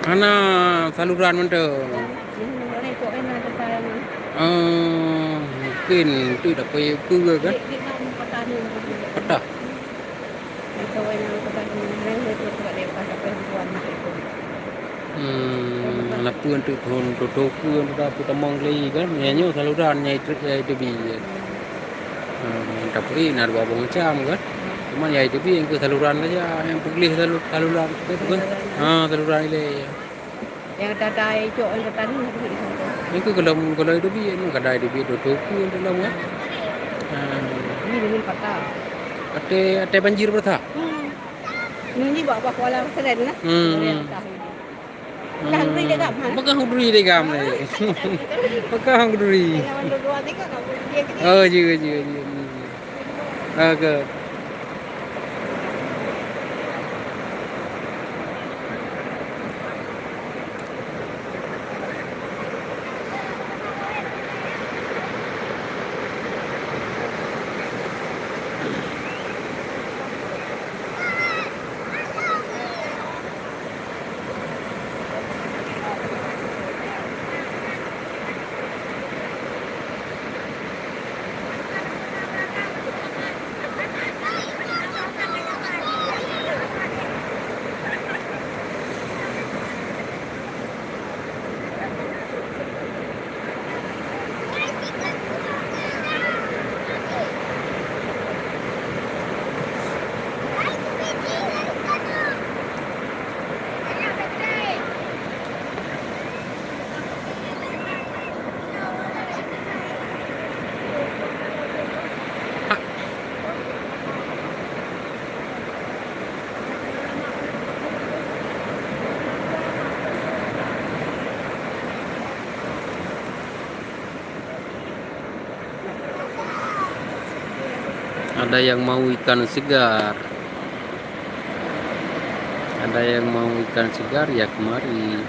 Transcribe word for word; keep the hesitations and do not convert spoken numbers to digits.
Hana saluran mantong. Eh, mungkin tu dak payah peue kan? Patah. Hmm, na peue tu thon toto peue tu dah peue tamong lé kan? Nyan nyoe saluran nyai teubi. Hmm, tapi na dua boh macam kan? Cuman nyai teubi nyang keu saluran saja, nyang peugleh salu-, saluran tu kan? Ha, saluran ilée. Nyang tadai cok, nyang tadai. Nyang keu golom, golom teubi, nyang kadai teubi, toto peue dalam kan? Ha. Ini dengan patah. Até, até banjir patah? Hmm. Ini bak, bak kuala keren lah. Hmm. Patah ini. Pegang duri dek gam, ha? Pegang duri dek gam, eh. Pegang duri. Lawan dua-dua tengok tak boleh dia gede. Oh, jeuet, jeuet, jeuet. Oke. Ada yang mau ikan segar. Ada yang mau ikan segar, ya kemari.